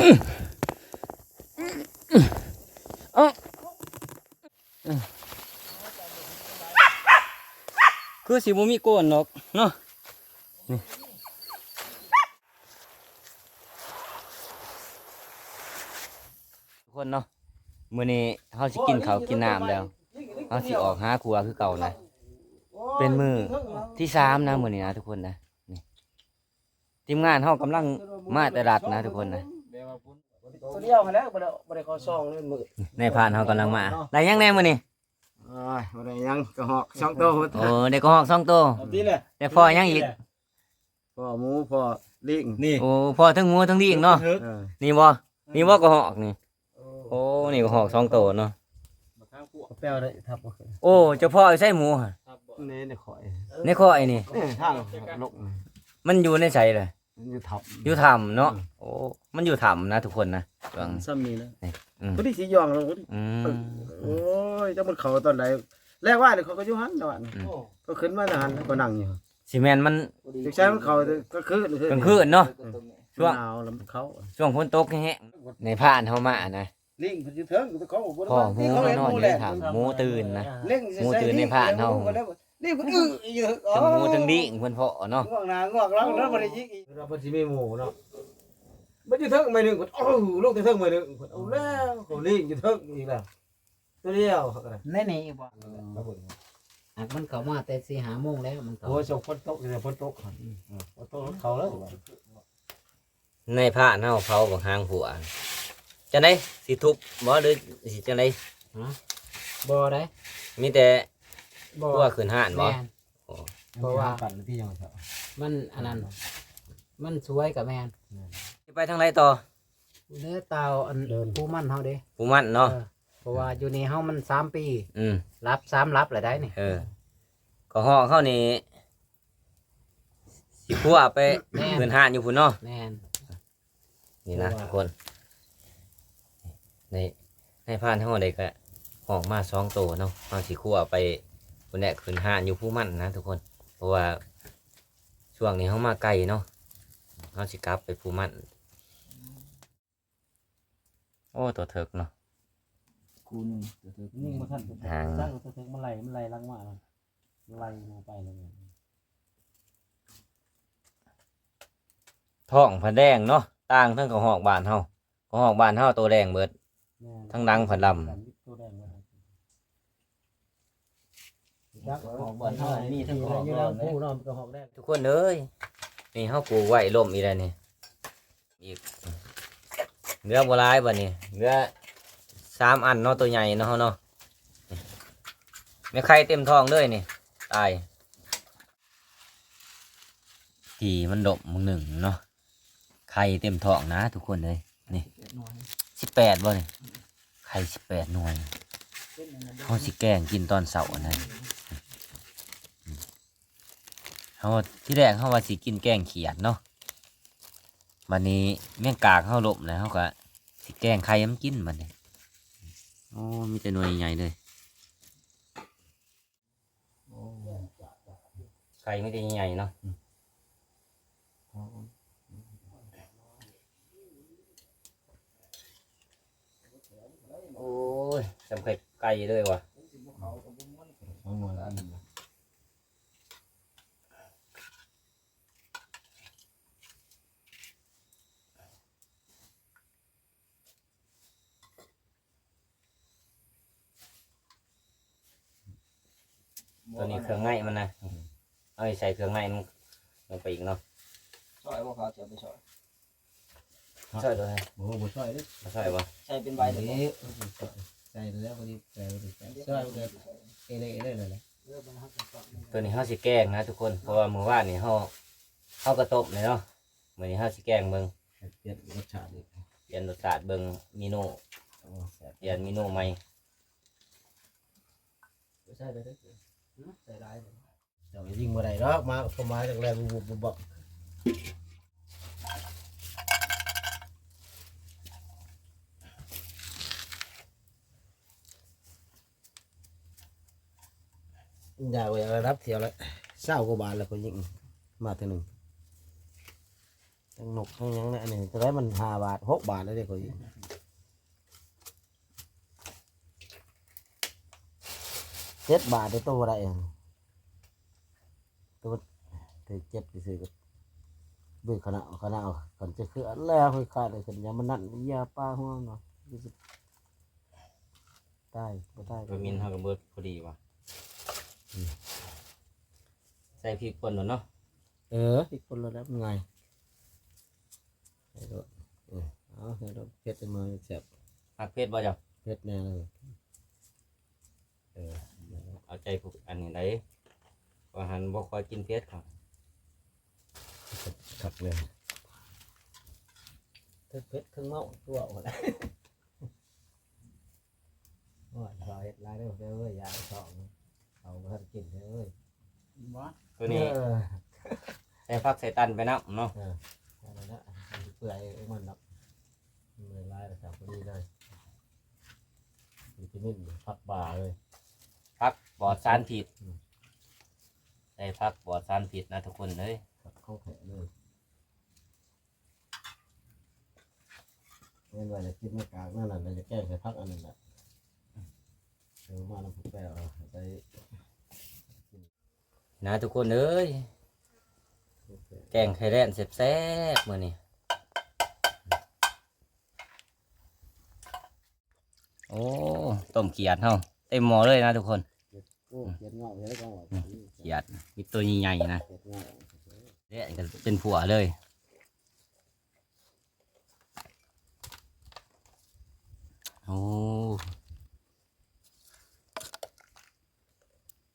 ເອົ້າ ຄືຊິບໍ່ມີໂກນດອກເນາະ ນີ້ ທຸກຄົນເນາະ ມື້ນີ້ເຮົາຊິກິນເຂົ້າກິນນ້ຳແລ້ວ ເຮົາຊິອອກຫາຄົວຄືເກົ່ານະ ເປັນມື້ທີສາມນະ ມື້ນີ້ນະ ທຸກຄົນນະ ນີ້ ທີມງານເຮົາກຳລັງມາແຕ່ລັດນະ ທຸກຄົນນະ ໂຕດຽວຫັ້ນແຫຼະ ບໍ່ໄດ້ ບໍ່ໄດ້ເຂົ້າຊ່ອງເລີຍມື້ ນາຍພານເຮົາກຳລັງມາ ໄດ້ຫຍັງແດ່ມື້ນີ້? ໂອ້ຍ ບໍ່ໄດ້ຫຍັງ ກະຮອກສອງໂຕ ໂອ້ ໄດ້ກະຮອກສອງໂຕ ເອົາຕິແຫຼະ ໄດ້ພໍ້ຫຍັງອີກ? ພໍ້ໝູ ພໍ້ລີງ ນີ້ ໂອ້ ພໍ້ທັງໝູທັງລີງເນາະ ເອີ ນີ້ບໍ່? ນີ້ບໍ່ກະຮອກນີ້? ໂອ້ ນີ້ກະຮອກສອງໂຕເນາະ ແປວໄດ້ທັບບໍ່? ໂອ້ ເຈົ້າພໍ້ຢູ່ໃສໝູຫັ້ນ? ໃນ ໃນຂ້ອຍ ໃນຂ້ອຍນີ້ ເອີ ທາງລົງ ມັນຢູ່ໃນໃສລະ? ຢູ່ຖ້ຳ ຢູ່ຖ້ຳເນາະ ອືມ ໂອ້ ມັນຢູ່ຖ້ຳນະທຸກຄົນນະ ຊ່ວງ ຊ່ຳນີ້ນະ ນີ້ ອືມ ພໍດີຊິຍ່ອງລົງ ອືມ ໂອ້ຍ ຈັກມັນເຂົ້າຕອນໃດ ແລກວ່ານີ້ເຂົາກໍຢູ່ຫັ້ນນະ ອືມ ກໍຂຶ້ນມາແຕ່ຫັ້ນ ກໍນັ່ງຢູ່ ຊິແມ່ນມັນ ຈັ່ງຊັ້ນມັນເຂົ້າກາງຄືນ ກາງຄືນເນາະ ອືມ ຊ່ວງ ໜາວລະມັນເຂົ້າ ຊ່ວງຝົນຕົກແຮງໆ ໃນພານເຮົາມານະ ລີງເພິ່ນຢູ່ເທິງ ເຂົາບໍ່ໄດ້ ພໍ້ໝູມານອນຢູ່ໃນຖ້ຳ ໝູຕື່ນນະ ໝູຕື່ນໃນພານເຮົາ ນີ້ມັນອຶຢູ່ ທັງໝູທັງລີງເພິ່ນພໍ້ເນາະ ງວກໜ້າງວກຫຼັງແລ້ວບໍ່ໄດ້ຍິງອີກ ເວລາເພິ່ນຊິມີໝູເນາະ ມັນຢູ່ເທິງໄມ້ໜຶ່ງ ເພິ່ນ ໂອ້ ລົງແຕ່ເທິງໄມ້ໜຶ່ງ ເພິ່ນ ເອົາແລ້ວ ເຂົາລີງຢູ່ເທິງອີກແລ້ວ ຕົວດຽວເຂົາກໍໄດ້ ໃນນີ້ອີກບໍ່? ເອີ ຫາກມັນເຂົ້າມາແຕ່ສີ່ຫ້າໂມງແລ້ວ ມັນເຂົ້າ ໂອ້ຍ ຊ່ວງຝົນຕົກ ຝົນຕົກ ອືມ ຝົນຕົກເຂົ້າແລ້ວ ນາຍພານເຮົາເຜົາບັກຫາງພົວ ຈັ່ງໃດ ຊິທຸບບໍ່ ຫຼືຊິຈັ່ງໃດ? ຮະ ບໍ່ໄດ໋ ມີແຕ່ ບໍ່ ຄົວຂຶ້ນຮ້ານບໍ່? ແມ່ນ ໂອ້ ເພາະວ່າ ມັນອັນນັ້ນ ມັນສວຍກໍແມ່ນ ແມ່ນ ຊິໄປທາງໃດຕໍ່? ເດີຕາວອັນ ເດີນ ພູມັນເຮົາເດ້ ພູມັນເນາະ ເອີ ເພາະວ່າຢູ່ນີ້ເຮົາມັນສາມປີ ອືມ ລັບສາມລັບແລ້ວໄດ໋ນີ້ ເອີ ກໍຮອກເຮົານີ້ ຊິຄົວໄປ ແມ່ນ ເຮືອນຮ້ານຢູ່ພຸ້ນເນາະ ແມ່ນ ນີ້ນະ ເພາະວ່າ ທຸກຄົນ ໃນ ໃນພານເຮົາໄດ້ກະຮອກມາສອງໂຕເນາະ ເຮົາຊິຄົວໄປພຸ້ນແຫຼະ ຂຶ້ນຮ້ານຢູ່ພູມັນນະທຸກຄົນ ເພາະວ່າຊ່ວງນີ້ເຮົາມາໄກເນາະ ເຮົາຊິກັບໄປພູມັນ ໂອ້ ຕົວເຖິກເນາະ ຄູ່ໜຶ່ງ ຕົວເຖິກ ຍິງບໍ່ທັນ ຕົວເຖິກ ຫາງ ຈັກຕົວເຖິກມັນໄລ່ ມັນໄລ່ຫຼັງມາ ໄລ່ມາໄປແລ້ວ ທ້ອງພັນແດງເນາະ ຕ່າງທັງກະຮອກບ້ານເຮົາ ກະຮອກບ້ານເຮົາໂຕແດງເບິດ ແມ່ນ ທັງຫຼັງພັນລຳ ໂຕແດງເບິດ ຈັກກະຮອກບ້ານເຮົາມີທັງກະຮອກ ຢູ່ຫຼັງພູເນາະ ກະຮອກແດງ ທຸກຄົນເອີຍ ນີ້ເຮົາປູກໄວ້ລົ້ມອີກແລ້ວນີ້ ອີກ ເຫຼືອບໍ່ຫຼາຍບາດນີ້ ເຫຼືອສາມອັນເນາະ ໂຕໃຫຍ່ເນາະ ເຮົາເນາະ ແມ່ໄຂ່ເຕັມທ້ອງເລີຍນີ້ ຕາຍ ທີ່ມັນດົມມື້ໜຶ່ງເນາະ ໄຂ່ເຕັມທ້ອງນະທຸກຄົນເອີຍ ນີ້ ສິບແປດບໍ່ນີ້ ໄຂ່ສິບແປດໜ່ວຍ ເຮົາຊິແກງກິນຕອນເຊົ້າຫັ້ນນະ ເຮົາ ທີແລກເຮົາວ່າຊິກິນແກງຂຽດເນາະ ບາດນີ້ແມງກາກເຮົາລົບແລ້ວ ເຮົາກະຊິແກງໄຂ່ໃຫ້ມັນກິນບາດນີ້ ໂອ້ ມີແຕ່ໜ່ວຍໃຫຍ່ເລີຍ ໂອ້ ໄຂ່ມີແຕ່ໃຫຍ່ເນາະ ອືມ ໂອ້ຍ ສ່ຳໄຂ່ໄກ່ເລີຍວ່າ ສອງໜ່ວຍລະອີ່ມລະ ຕົວນີ້ເຄື່ອງໃນມັນນະ ອືມ ເອົາໃສ່ເຄື່ອງໃນມັນລົງໄປອີກເນາະ ຊ່ອຍບໍ່ ເຂົາຈະໄປຊ່ອຍ ຊ່ອຍໂດຍ ໂອ້ ບໍ່ຊ່ອຍເດ້ ບໍ່ຊ່ອຍບໍ່ ໃສ່ເປັນໃບເລີຍ ນີ້ ໃສ່ແລ້ວພໍດີ ໃສ່ພໍດີ ຊ່ອຍມັນກໍເອເລເອເລເລີຍແຫຼະ ຕົວນີ້ເຮົາຊິແກງນະທຸກຄົນ ເພາະວ່າມື້ວານນີ້ເຮົາ ເຮົາກໍຕົ້ມແລ້ວເນາະ ມື້ນີ້ເຮົາຊິແກງເບິ່ງ ປ່ຽນລົດຊາດອີກ ປ່ຽນລົດຊາດເບິ່ງເມນູ ໂອ້ ແຊບ ປ່ຽນເມນູໃໝ່ ໃສ່ໄດ້ເດີ ໃສ່ຫຼາຍ ເຈົ້າຍິງບໍ່ໄດ້ດອກ ມາ ເຂົ້າມາຈັ່ງແລ່ນບຸບໆ ຢາກໄປລະດັບແຖວລະຊາວກວ່າບາດລະ ກໍຍິງມາເທື່ອໜຶ່ງ ຕ ນົກທັງຫຍັງນະ ອັນນີ້ເທົ່າໃດ ມັນຫ້າບາດ ຫົກບາດແລ້ວເດ້ຂ້ອຍ ເຈັດບາດເດ້ ໂຕບໍ່ໄດ້ ໂຕຖືກເຈັບຊື່ໆ ກໍເບິ່ງຂະນະ ຂະນະ ຄັນຈະຄືອັນແລ້ວ ຄ່ອຍຂາດເລີຍ ຄັນຍາມມັນນັ້ນ ຢາປາຫົວເນາະ ຕາຍ ບໍ່ຕາຍ ວິຕາມິນເຮົາກໍເບິດພໍດີວ່າ ອືມ ໃສ່ພິກປົ່ນໂລດເນາະ ເອີ ພິກປົ່ນໂລດແລ້ວ ມັນງ່າຍ ໃສ່ໂລດ ເອີ ເອົາໃສ່ໂລດ ເຜັດຈັກໜ້ອຍແຊບ ມັກເຜັດບໍ່ເຈົ້າ? ເຜັດແນ່ເລີຍ ເອີ ເອົາໃຈພວກອັນນີ້ໄດ໋ ວ່າຫັ້ນບໍ່ຄ່ອຍກິນເຜັດ ຄັກເລີຍ ເທິງເຜັດເທິງເມົາຕົວະ ໂອ້ຍ ເຂົາເຮັດຫຼາຍເດີເດີ ຢາສອງ ເຂົາບໍ່ທັນກິນເດີ ບໍ່ ໂຕນີ້ ເອີ ໃສ່ຜັກໃສ່ຕັນໄປນຳເນາະ ເອີ ອັນນັ້ນລະ ມັນເປື່ອຍຂອງມັນເນາະ ມັນຫຼາຍແລ້ວກໍພໍດີເລີຍ ວິຕາມິນ ຜັກບາເລີຍ ຜັກປອດສານພິດ ອືມ ໃສ່ຜັກປອດສານພິດນະທຸກຄົນເອີຍ ຜັກຂອງແທ້ເລີຍ. ແມ່ນວ່າຈະກິນໝາກກາກນັ້ນນະ ແລ້ວຈະແກງໃສ່ຜັກອັນນັ້ນແຫຼະ ເອົາມານຳພວກແປ້ວ ໄດ້ ນະທຸກຄົນເອີຍ ແກງໄຂ່ແດນແຊບໆ ມື້ນີ້ ໂອ້ ຕົ້ມຂຽດເຮົາເຕັມໝໍ້ເລີຍນະທຸກຄົນ ໂອ້ ຂຽດເຫງົາເລີຍ ຂຽດມີໂຕໃຫຍ່ໆ ນະ ຂຽດເຫງົາ ເດ້ ກໍເປັນພົວເລີຍ. ໂອ້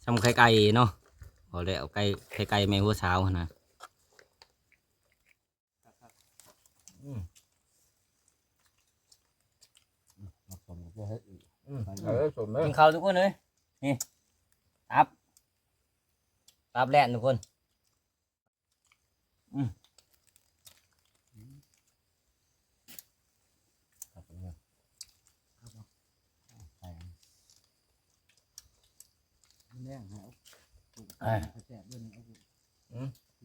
ຊ່ຳໄຂ່ໄກ່ເນາະ ເວົ້າແລ້ວໄກ່ ໄຂ່ໄກ່ແມ່ຫົວສາວຫັ້ນນະ ອືມ ອືມ ເອົາໃສ່ເຮັດອີກ ອືມ ເອີ ສົ້ມເດີ ກິນເຂົ້າທຸກຄົນເອີຍ ນີ້ ຕັບ ຕັບແລ່ນທຸກຄົນ. ອືມ ຄັກເລີຍ ຄັກບໍ່ ໄຂ່ ແລ້ງໃຫ້ເອົາ ເອີ ແຊບເດ້ນີ້ ເອົາ ອື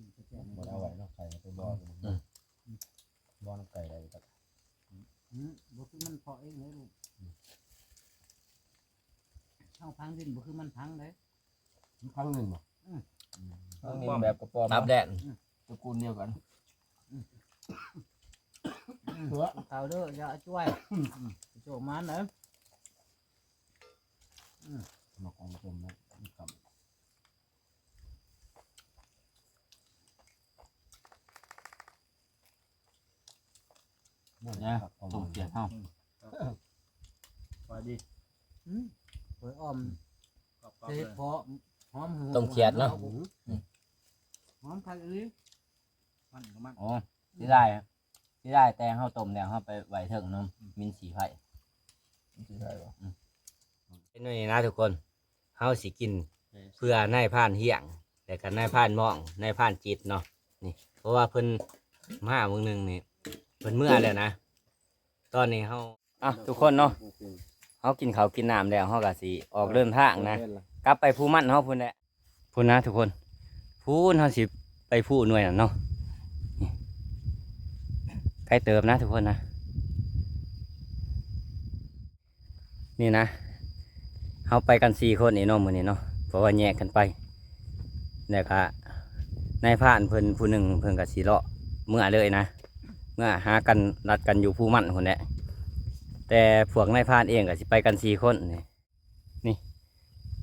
ມ ກິນແຊບ ບໍ່ໄດ້ເອົາໄວ້ເນາະ ໄຂ່ໄປບໍ່ ອືມ ອືມ ບໍ່ນຳໄກ່ໄດ້ ອືມ ບໍ່ຄືມັນເພາະເອງເດ້ລູກ ອືມ ເຮົາຝັງດິນບໍ່ຄືມັນຝັງເດ້. ມັນຄັ້ງໜຶ່ງບໍ່? ອືມ ຄັ້ງໜຶ່ງແບບກະປອມ ຕັບແດນ ອືມ ຕະກູນດຽວກັນ ອືມ ເອົາເດີ ຢ່າເອົາຈ້ວຍ ອືມ ໂຈະມັນເດີ ອືມ ໝາກອອມສົ້ມນະ ນະ ຕົ້ມຂຽດເຮົາ ອືມ ສະບາຍດີ ອືມ ໂອ້ຍ ອອມ ອືມ ເສະເພາະຫອມຫວນ ຕົ້ມຂຽດເນາະ ອືມ ຫອມຄັກອີ່ຫຼີ ມັນກໍມັນ ອໍ ເສຍດາຍ ເສຍດາຍແຕ່ເຮົາຕົ້ມແລ້ວເຮົາໄປໄວ້ເທິງເນາະ ອືມ ມີນສີໄຟ ມີນສີໄຟບໍ່ ອືມ ເປັນແນວນີ້ນະທຸກຄົນ ເຮົາຊິກິນເພື່ອນາຍພານຮຽງ ແລະກະນາຍພານໝ້ອງ ນາຍພານຈິດເນາະ ນີ້ ເພາະວ່າເພິ່ນມາມື້ໜຶ່ງນີ້ ເພິ່ນເມືອແລ້ວນະ ຕອນນີ້ເຮົາ ອ່ະ ທຸກຄົນເນາະ ເຮົາກິນເຂົ້າກິນນ້ຳແລ້ວ ເຮົາກະຊິອອກເດີນທາງນະ ກັບໄປພູມັນເຮົາພຸ້ນແຫຼະ ພຸ້ນນະທຸກຄົນ ພຸ້ນ ເຮົາຊິໄປພູໜ່ວຍນັ້ນເນາະ ນີ້ ໄກເຕີບນະທຸກຄົນນະ. ນີ້ນະ ເຮົາໄປກັນສີ່ຄົນນີ້ເນາະ ມື້ນີ້ເນາະ ເພາະວ່າແຍກກັນໄປ ແລ້ວກະນາຍພານເພິ່ນຜູ້ໜຶ່ງ ເພິ່ນກະຊິເລາະເມືອເລີຍນະ ເມືອຫາກັນ ລັດກັນຢູ່ພູມັນພຸ້ນແຫຼະ ແຕ່ພວກນາຍພານເອງກະຊິໄປກັນສີ່ຄົນນີ້ ນີ້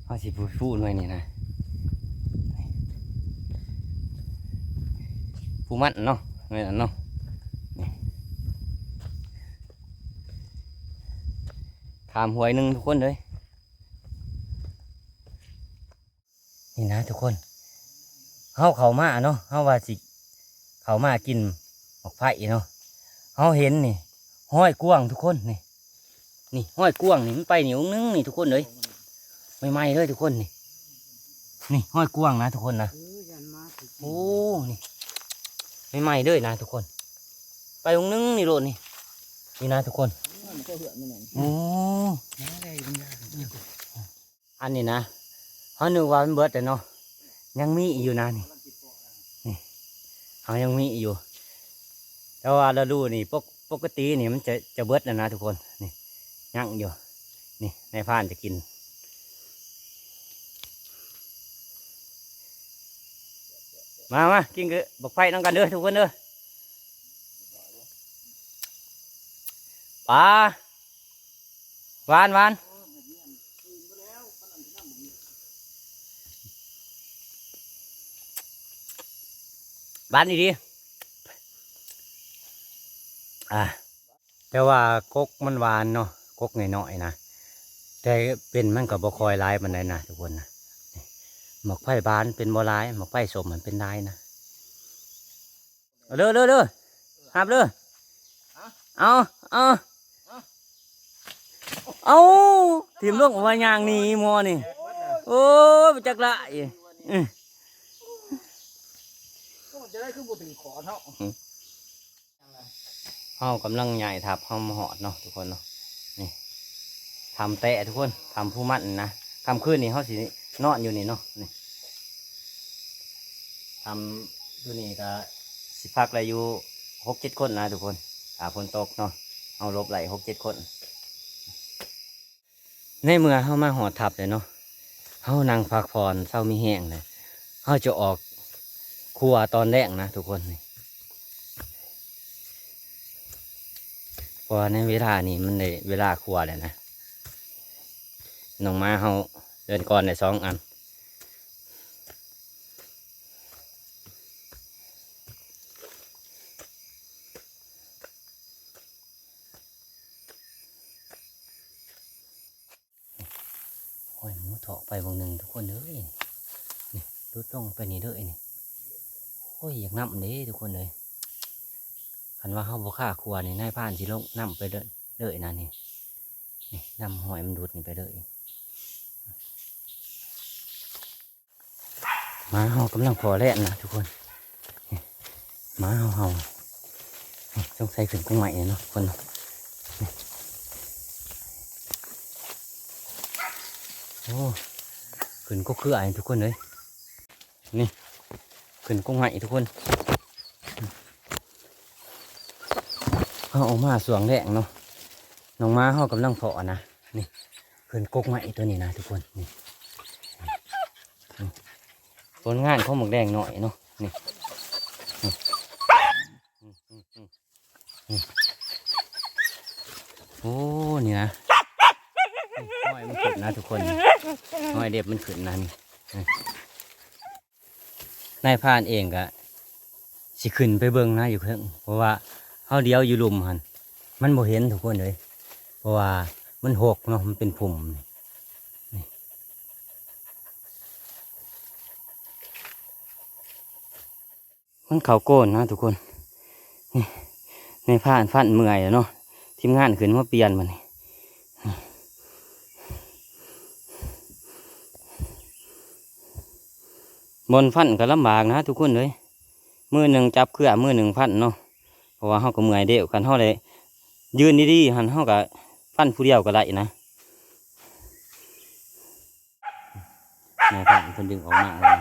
ເຮົາຊິໄປພູໜ່ວຍນີ້ນະ ພູມັນເນາະ ແມ່ນອັນເນາະ ນີ້ ຂ້າມຫ້ວຍໜຶ່ງທຸກຄົນເອີຍ ນີ້ນະທຸກຄົນ ເຮົາເຂົ້າມາເນາະ ເຮົາວ່າຊິເຂົ້າມາກິນໝາກໄຟເນາະ ເຮົາເຫັນນີ້ ຮອຍກວາງທຸກຄົນ ນີ້ ນີ້ຮອຍກວາງນີ້ ມັນໄປນີ້ອົງໜຶ່ງນີ້ທຸກຄົນເອີຍ ໃໝ່ໆເລີຍທຸກຄົນນີ້ ນີ້ຮອຍກວາງນະທຸກຄົນນະ ເອີ ຢ້ານໝາຊິກິນ ໂອ້ ນີ້ ໃໝ່ໆເລີຍນະທຸກຄົນ ໄປອົງໜຶ່ງນີ້ໂລດນີ້ ນີ້ນະທຸກຄົນ ໂອ້ ອັນນີ້ນະ ເຮົານຶກວ່າມັນເບິດແລ້ວເນາະ ຍັງມີອີກຢູ່ນະນີ້ ນີ້ ເຮົາຍັງມີອີກຢູ່ ແຕ່ວ່າລະດູນີ້ ປົກ ປົກກະຕິນີ້ມັນຈະ ຈະເບິດແລ້ວນະທຸກຄົນ. ນີ້ຍັງຢູ່ ນີ້ນາຍພານຈະກິນ. ມາ ມາກິນກັບບັກໄຟນຳກັນເດີທຸກຄົນເດີ. ປາ ຫວານ ຫວານ ຫວານອີ່ຫຼີ ອ່າ ແຕ່ວ່າກົກມັນຫວານເນາະ ກົກນ້ອຍໆນະ ແຕ່ເປັນມັນກໍບໍ່ຄ່ອຍຫຼາຍປານໃດນະທຸກຄົນນະ. ນີ້ ໝາກໄຟບານເປັນບໍ່ຫຼາຍ ໝາກໄຟສົ້ມມັນເປັນຫຼາຍນະ. ເດີ ເດີ ເດີ ຮັບເດີ. ເອົາ ເອົາ ເອົາ ຖິ້ມລົງວ່າຍ່າງໜີໝໍນີ້. ໂອ້ຍ ໄປຈັກລະ ອື ຈະໄດ້ຄືບໍ່ຖືກຂໍເນາະ. ເຮົາກຳລັງຍ້າຍທັບເຮົາມາຮອດເນາະທຸກຄົນເນາະ. ນີ້ ຖ້ຳແຕະທຸກຄົນ ຖ້ຳພູມັນນະ. ຄ່ຳຄືນນີ້ເຮົາຊິນອນຢູ່ນີ້ເນາະ. ນີ້ ຖ້ຳຢູ່ນີ້ກໍຊິພັກໄດ້ຢູ່ຫົກເຈັດຄົນນະທຸກຄົນ. ຖ້າຝົນຕົກເນາະ ເຮົາຫຼົບໄດ້ຫົກເຈັດຄົນ. ໃນເມື່ອເຮົາມາຮອດຖ້ຳແລ້ວເນາະ ເຮົານັ່ງພັກຜ່ອນເຊົາມີແຮງແລ້ວ ເຮົາຈະອອກຄົວຕອນແລງນະທຸກຄົນ. ນີ້ ເພາະວ່າໃນເວລານີ້ມັນໄດ້ເວລາຄົວແລ້ວນະ. ນ້ອງໝາເຮົາເດີນກ່ອນໄດ້ສອງອັນ. ໂອ້ຍ ໝູເທາະໄປເບິ່ງໜຶ່ງທຸກຄົນເອີຍ. ນີ້ ຫຼຸດລົງໄປນີ້ເດີນີ້. ໂອ້ຍ ຢາກນຳເດ້ທຸກຄົນເອີຍ. ຄັນວ່າເຮົາບໍ່ຄາຄົວນີ້ ນາຍພານຊິລົງນຳໄປເລີຍ ເລີຍນະນີ້. ນີ້ ນຳຫ້ອຍມັນດຸດນີ້ໄປເລີຍ. ໝາເຮົາກຳລັງພໍ້ແລ່ນນະທຸກຄົນ. ນີ້ ໝາເຮົາເຫົ່າ. ນີ້ ສົງໄສຂຶ້ນກົກໄມ້ເນາະທຸກຄົນເນາະ. ນີ້ ໂອ້ ຂຶ້ນກົກເຄືອນີ້ທຸກຄົນເອີຍ. ນີ້ ຂຶ້ນກົກໄມ້ທຸກຄົນ. ເຮົາອອກມາຊ່ວງແລງເນາະ ນ້ອງໝາເຮົາກຳລັງເພາະນະ. ນີ້ ຂຶ້ນກົກໄມ້ຕົວນີ້ນະທຸກຄົນ. ນີ້ ຜົນງານຂອງໝາກແດງນ້ອຍເນາະ. ນີ້ ນີ້ ໂອ້ ນີ້ນະ ຮອຍມັນຂຶ້ນນະທຸກຄົນ. ຮອຍເລັບມັນຂຶ້ນນະນີ້. ນາຍພານເອງກະຊິຂຶ້ນໄປເບິ່ງນະຢູ່ເທິງ ເພາະວ່າເຮົາຫຼຽວຢູ່ລຸ່ມຫັ້ນ ມັນບໍ່ເຫັນທຸກຄົນເອີຍ ເພາະວ່າມັນຮົກເນາະ ມັນເປັນພຸ່ມ. ນີ້ ມັນເຂົ້າໂກນນະທຸກຄົນ. ນີ້ ນາຍພານຟັນເມື່ອຍແລ້ວເນາະ ທີມງານຂຶ້ນມາປ່ຽນບັດນີ້. ບ່ອນຟັນກໍລຳບາກນະທຸກຄົນເອີຍ ມືໜຶ່ງຈັບເຄືອ ມືໜຶ່ງຟັນເນາະ ເພາະວ່າເຮົາກໍເມື່ອຍເດ້. ຄັນເຮົາໄດ້ຢືນດີໆຫັ້ນ ເຮົາກໍຟັນຜູ້ດຽວກໍໄດ້ນະ. ນາຍພານເພິ່ນດຶງອອກຍາກເລີຍ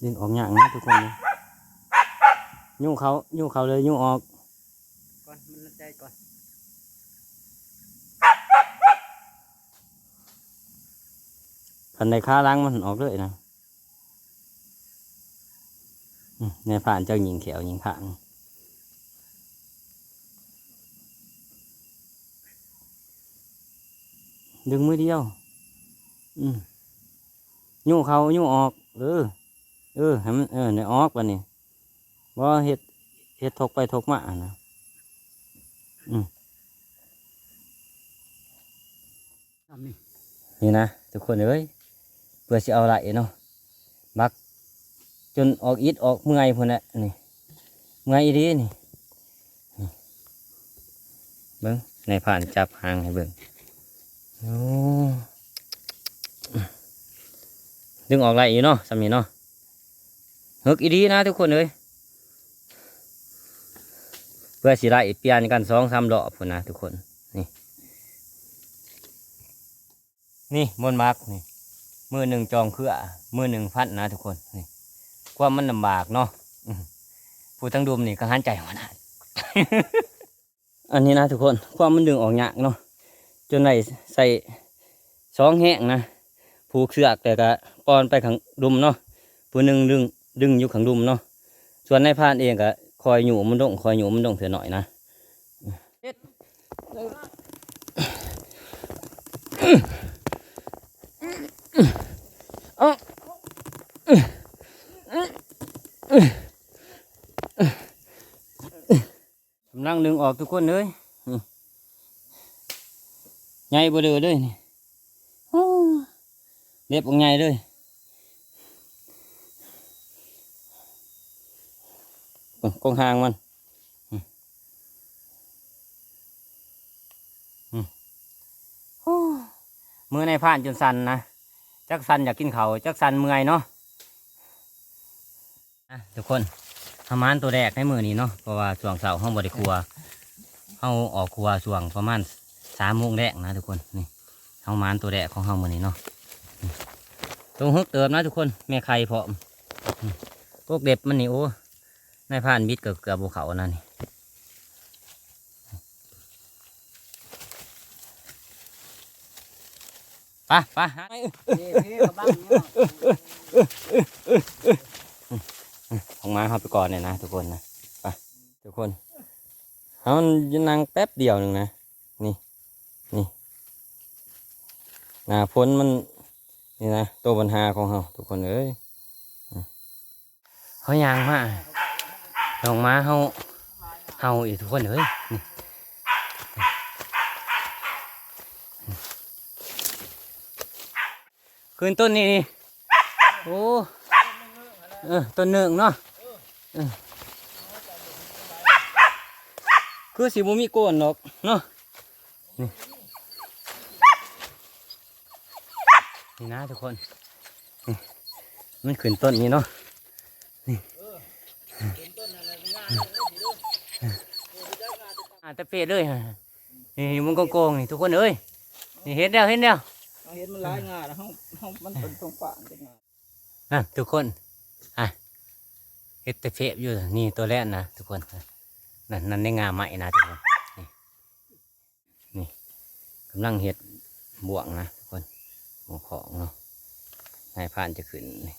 ນີ້ ນີ້ ດຶງອອກຍາກນະທຸກຄົນ. ນີ້ ຍູ້ເຂົ້າ ຍູ້ເຂົ້າເລີຍ ຍູ້ອອກກ່ອນ ມັນລະໃຈກ່ອນ. ຄັນໄດ້ຄາຫຼັງມັນອອກເລີຍນະ. ອືມ ນາຍພານເຈົ້າຍິງແຂ້ວຍິງຄາງ ດຶງມືດຽວ. ອືມ ຍູ້ເຂົ້າຍູ້ອອກ ເອີ ເອີ ໃຫ້ມັນ ເອີ ໄດ້ອອກບາດນີ້. ບໍ່ເຮັດ ເຮັດທົກໄປທົກມາຫັ້ນນະ. ອືມ ນີ້ ນີ້ນະທຸກຄົນເອີຍ ເພື່ອຊິເອົາໄດ້ເນາະ ບັກຈົນອອກອິດອອກເມື່ອຍພຸ້ນແຫຼະ. ນີ້ ເມື່ອຍອີ່ຫຼີນີ້. ນີ້ ເບິ່ງ ນາຍພານຈັບຫາງໃຫ້ເບິ່ງ. ໂອ້ ດຶງອອກໄດ້ຢູ່ເນາະ ສ່ຳນີ້ເນາະ. ເລິກອີ່ຫຼີນະທຸກຄົນເອີຍ ເພື່ອຊິໄດ້ປ່ຽນກັນສອງສາມລອບພຸ້ນນະທຸກຄົນ. ນີ້ ນີ້ ບ່ອນບັກນີ້ ມືໜຶ່ງຈ່ອງເຄືອ ມືໜຶ່ງຟັນນະທຸກຄົນ. ນີ້ ຄວາມມັນລຳບາກເນາະ ອືມ ຜູ້ທັງດຸມນີ້ກໍຫັນໃຈຫົວໜ້າ. ອັນນີ້ນະທຸກຄົນ ຄວາມມັນດຶງອອກຍາກເນາະ ຈົນໄດ້ໃຊ້ສອງແຮງນະ ຜູກເຊືອກ ແລ້ວກໍປ່ອນໄປຂ້າງດຸມເນາະ ຜູ້ໜຶ່ງດຶງ ດຶງຢູ່ຂ້າງດຸມເນາະ ສ່ວນນາຍພານເອງກໍຄອຍຍູ້ມັນລົງ ຄອຍຍູ້ມັນລົງເທື່ອໜ້ອຍນະ. ກຳລັງດຶງອອກທຸກຄົນເອີຍ ນີ້ ໃຫຍ່ເບີເດີເລີຍນີ້ ໂອ້ ເລັບບັກໃຫຍ່ເລີຍ ເບິ່ງກົງຫາງມັນ ໂອ້ ມືນາຍພານຈົນສັ່ນນະ ຈັກສັ່ນຢາກກິນເຂົ້າ ຈັກສັ່ນເມື່ອຍເນາະ. ອ່ະ ທຸກຄົນ ເຮົາໝານໂຕແລກໃນມື້ນີ້ເນາະ ເພາະວ່າຊ່ວງເຊົ້າເຮົາບໍ່ໄດ້ຄົວ ເຮົາອອກຄົວຊ່ວງປະມານສາມໂມງແລງນະທຸກຄົນ. ນີ້ ເຮົາໝານໂຕແລກຂອງເຮົາມື້ນີ້ເນາະ ໂຕຮຶກເຕີບນະທຸກຄົນ ແມ່ໄຂ່ພ້ອມ ອືມ ກົກເລັບມັນນີ້ ໂອ້ ນາຍພານບິດກໍເກືອບບໍ່ເຂົ້ານະນີ້. ໄປ ໄປ ຫາ ເອີ ເອີ ເອີ ເອີ ເອີ ເອີ ອອກມາເຮົາໄປກ່ອນນີ້ນະທຸກຄົນນະ ໄປ ທຸກຄົນ ເຮົາຢູ່ນັ່ງແປັບດຽວໜຶ່ງນະ ນີ້ ນີ້ ໜ້າຝົນມັນ ນີ້ນະ ໂຕບັນຫາຂອງເຮົາທຸກຄົນເອີຍ ເຮົາຍ່າງມາ ນ້ອງໝາເຮົາເຫົ່າອີກທຸກຄົນເອີຍ ນີ້ ຂຶ້ນຕົ້ນນີ້ນີ້ ໂອ້ ເອີ ຕົ້ນເໜິ່ງເນາະ ເອີ ຄືຊິບໍ່ມີໂກນດອກເນາະ ນີ້ ນີ້ນະທຸກຄົນ ນີ້ ມັນຂຶ້ນຕົ້ນນີ້ເນາະ ນີ້ ອ່າ ແຕ່ເປະເລີຍ ນີ້ ມັນໂກງໆ ນີ້ທຸກຄົນເອີຍ ນີ້ ເຫັນແລ້ວ ເຫັນແລ້ວ ເຮົາເຫັນມັນຫຼາຍງ່ານະ ເຮົາ ເຮົາ ມັນເປັນຂອງຝາກເປັນງ່າ ນັ້ນທຸກຄົນ ອ່ະ ເຫັນແຕ່ເປະຢູ່ ນີ້ໂຕແລກນະທຸກຄົນ ນັ້ນ ນັ້ນໃນງ່າໄມ້ນະທຸກຄົນ ນີ້ ນີ້ ກຳລັງເຮັດບ່ວງນະທຸກຄົນ ບ່ວງຂອງເນາະ ນາຍພານຈະຂຶ້ນນີ້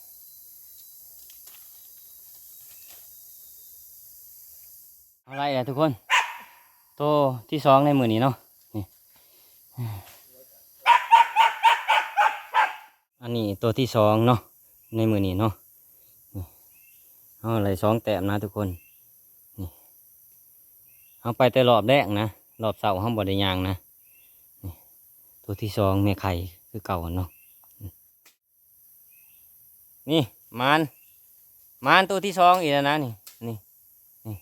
ເອົາໄດ້ແລ້ວທຸກຄົນ ໂຕທີສອງໃນມື້ນີ້ເນາະ ນີ້ ອັນນີ້ໂຕທີສອງເນາະ ໃນມື້ນີ້ເນາະ ນີ້ ເຮົາໄດ້ສອງແຕ້ມນະທຸກຄົນ ນີ້ ເຮົາໄປແຕ່ຮອບແລກນະ ຮອບເຊົ້າເຮົາບໍ່ໄດ້ຍ່າງນະ ນີ້ ໂຕທີສອງແມ່ໄຂ່ຄືເກົ່າເນາະ ນີ້ ໝານ ໝານໂຕທີສອງອີກແລ້ວນະ ນີ້ ນີ້ ນີ້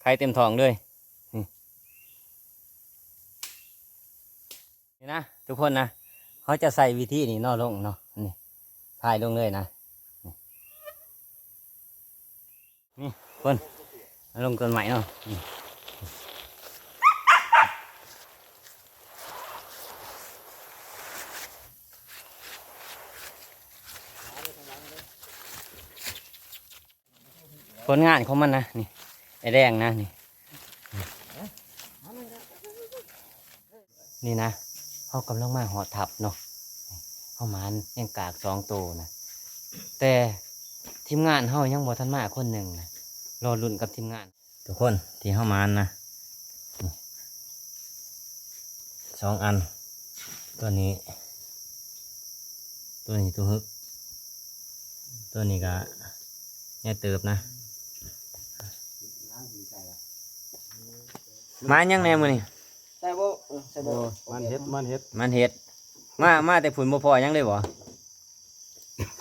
ໄຂ່ເຕັມທ້ອງເລີຍ ນີ້ ນີ້ນະທຸກຄົນນະ ເຮົາຈະໃຊ້ວິທີນີ້ເນາະ ລົງເນາະ ນີ້ ພາຍລົງເລີຍນະ ນີ້ ນີ້ ເພິ່ນ ເອົາລົງຕົ້ນໄມ້ເນາະ ນີ້ ຜົນງານຂອງມັນນະ ນີ້ ໄອ້ແດງນະ ນີ້ ນີ້ນະ ເຮົາກຳລັງມາຮອດທັບເນາະ ເຮົາໝານແມງກາກສອງໂຕນະ ແຕ່ທີມງານເຮົາຍັງບໍ່ທັນມາຄົນໜຶ່ງນະ ລໍລຸ້ນກັບທີມງານ ທຸກຄົນ ທີ່ເຮົາໝານນະ ນີ້ ສອງອັນ ຕົວນີ້ ຕົວນີ້ຕົວຮຶກ ຕົວນີ້ກະໃຫຍ່ເຕີບນະ ໝານຫຍັງແດ່ມື້ນີ້? ໃສ່ບໍ່? ເອີ ໃສ່ບໍ່? ໂອ້ ມັນເຫັດ ມັນເຫັດ ມັນເຫັດ ມາ ມາແຕ່ພຸ້ນບໍ່ພໍຫຍັງເລີຍບໍ່?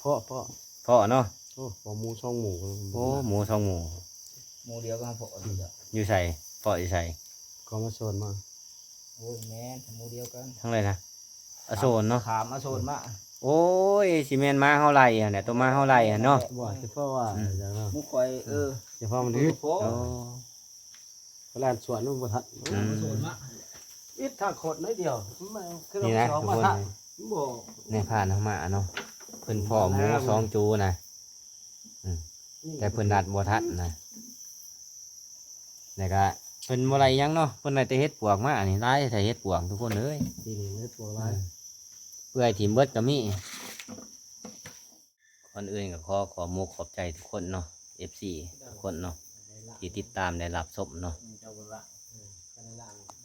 ພໍ້ ພໍ້ ພໍ້ເນາະ ໂອ້ ພໍ້ໝູສອງໝູ ໂອ້ ໝູສອງໝູ ໝູດຽວກັນ ພໍ້ຢູ່ໃສ? ພໍ້ຢູ່ໃສ? ກໍມາໂຊນມາ ໂອ້ຍ ແມ່ນໝູດຽວກັນ ທາງໃດນະ? ອະໂສນເນາະ ຂ້າມອະໂສນມາ ໂອ້ຍ ຊິແມ່ນໝາເຮົາໄລ່ຫັ້ນແຫຼະ ໂຕໝາເຮົາໄລ່ຫັ້ນເນາະ ບໍ່ ຊິເພາະວ່າ ອືມ ຫຍັງເນາະ ໝູຂ້ອຍ ເອີ ຊິເພາະມັນ ໂອ້ ເວລາສວນມັນບໍ່ທັນ ອືມ ໂອ້ ສວນມາ ອິດທາງໂຄດໜ້ອຍດຽວ ມັນຄື ນີ້ນະ ສອງ ທຸກຄົນ ມາທາງ ບໍ່ ນາຍພານເຮົາມາເນາະ ເພິ່ນພໍ້ໝູສອງໂຕນະ ອືມ ແຕ່ເພິ່ນດັດບໍ່ທັນນະ ແລ້ວກະເພິ່ນບໍ່ໄດ້ຫຍັງເນາະ ເພິ່ນໄດ້ແຕ່ເຫັດປວກມາ ອັນນີ້ຫຼາຍແທ້ເຫັດປວກທຸກຄົນເອີຍ ປີນີ້ເຫັດປວກຫຼາຍ ເອີ ເປື່ອຍຖິ້ມເບິດກໍມີ. ກ່ອນອື່ນກໍຂໍຂອບມຸກຂອບໃຈທຸກຄົນເນາະ ເອັຟຊີ ທຸກຄົນເນາະ ທີ່ຕິດຕາມ ແລະ ຮັບຊົມເນາະ ເອີ